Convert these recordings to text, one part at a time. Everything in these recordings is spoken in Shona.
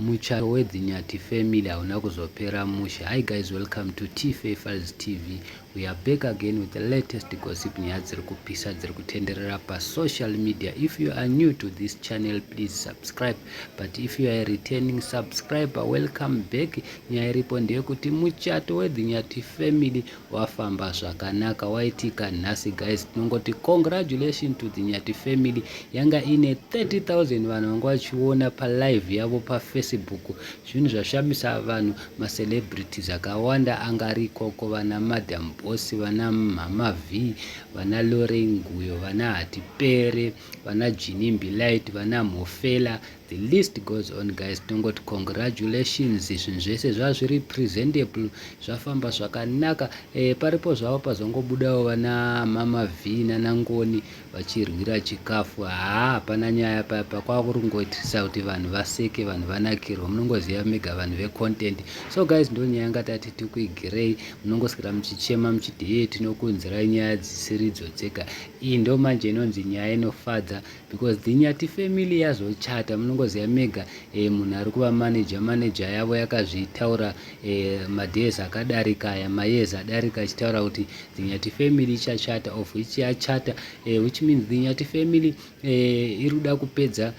Muchato weThe Nyathi family hauna kuzopera mushe. Hi guys, welcome to Tfa Files TV. We are back again with the latest gossip, nyaya dziri kupisa dziri kutenderera pasocial media. If you are new to this channel, please subscribe, but if you are a returning subscriber, welcome back. Nyaya iripo ndeyekuti muchato weThe Nyathi family wafamba zvakanaka, waitika nhasi. Guys, tinongoti congratulation to the Nyathi family. Yanga ine 30,000 vanhu vanga vachiona palive yavo paFacebook. Zvinhu zvashamisa vanhu. Macelebrities akawanda anga ari ikoko, vana Madam Boss, vana Mama V, vana Lorraine Guyo, vana Hatipere, vana Ginimbi Light, vana Mhofela, the list goes on. Guys, tinongoti congratulations. Zvinhu zvese zvazviri presentable, zvafamba zvakanaka. Paripo zvavo pazongobudawo vana Mama V nanaNgoni vachirwira chikafu. Haa, hapana nyaya papa, kwakuri kungoitisa kuti vanhu vaseke, vanhu vanakirwa. Munongoziva mega vanhu vecontent. So guys, ndo nyaya ngatati tikuigirei. Munongoswera muchichema muchiti, "Hee, tinokunzirai nyaya dzisiridzo dzega." Iyi ndo manje inonzi nyaya inofadza, because the Nyathi family yazochata. Munongoziva mega, munhu ari kuva manager, manager yavo yakazvitaura madays akadarika aya, mayears adarika, achitaura kuti the Nyathi family ichachata, of which yachata, which means the Nyathi family iri kuda kupedza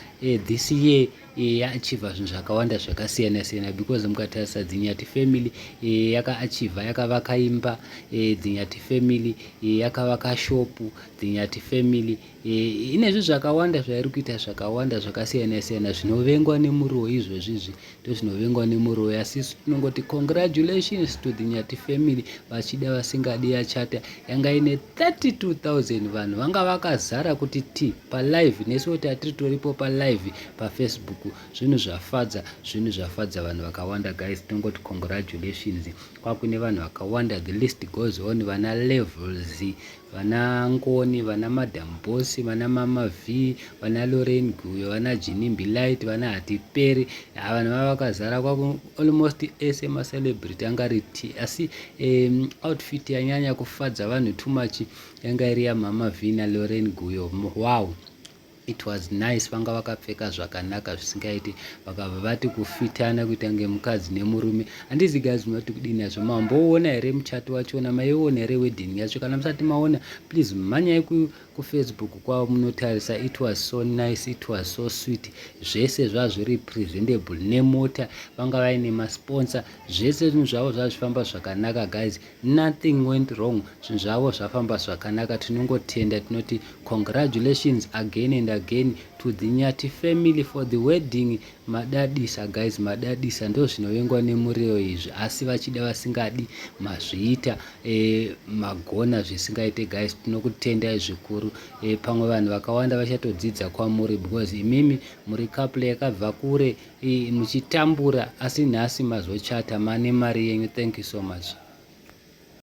this year yaachieva zvinhu zvakawanda zvakasiyana siyana, because mukatarisa, the Nyathi family yakaachieva, yakavaka imba. The Nyathi family yakavaka shop. The Nyathi family ine zvinhu zvakawanda zvairi kuita, zvakawanda zvakasiyana siyana zvinovengwa nemuriwo. Izvozvizvi ndo zvinovengwa nemuriwo. Asi isu tinongoti congratulations to the Nyathi family. Vachida vasingadi, yachata. Yanga ine 32,000 vanhu vanga vakazara kuti t palive. Nesuwo tatiri toripo palive paFacebook. Zvinhu zvafadza, zvinhu zvafadza vanhu vakawanda. Guys, tinongoti congratulations. Kwakune vanhu vakawanda, the list goes on, vana Levels, vana Ngoni, vana Madam Boss, vana Mama V, vana Lorraine Guyo, vana Ginimbi Light, vana Hatiperi. Vanhu vava vakazara kwaku almost ese macelebrity anga ari t. Asi outfit yanyanya kufadza vanhu too much yanga iri yaMama V naLorraine Guyo. Wow, it was nice. Vanga vakapfeka zvakanaka zvisingaiti, vakabva vati kufitana kuita kunge mukadzi nemurume. Handizi guys, munoti kudini nazvo? Mamboona here muchato wachona? Maiona here wedding yacho? Kana musati maona, please mhanyai kuFacebook kwavo munotarisa. It was so nice, it was so sweet. Zvese zvazviri presentable, nemota, vanga vaine masponsor, zvese zvinhu zvavo zvazvifamba zvakanaka. Guys, nothing went wrong. Zvinhu zvavo zvafamba zvakanaka. Tinongotenda, tinoti congratulations again and again to the Nyathi family for the wedding. Madadisa guys, madadisa. Ndo zvinovengwa nemureo izvi, asi vachida vasingadi, mazviita. Magona zvisingaite guys, tinokutendai zvikuru. Pamwe vanhu vakawanda vachatodzidza kwamuri, because imimi muri couple yakabva kure, muchitambura, asi nhasi mazochata, mane mari yenyu. Thank you so much.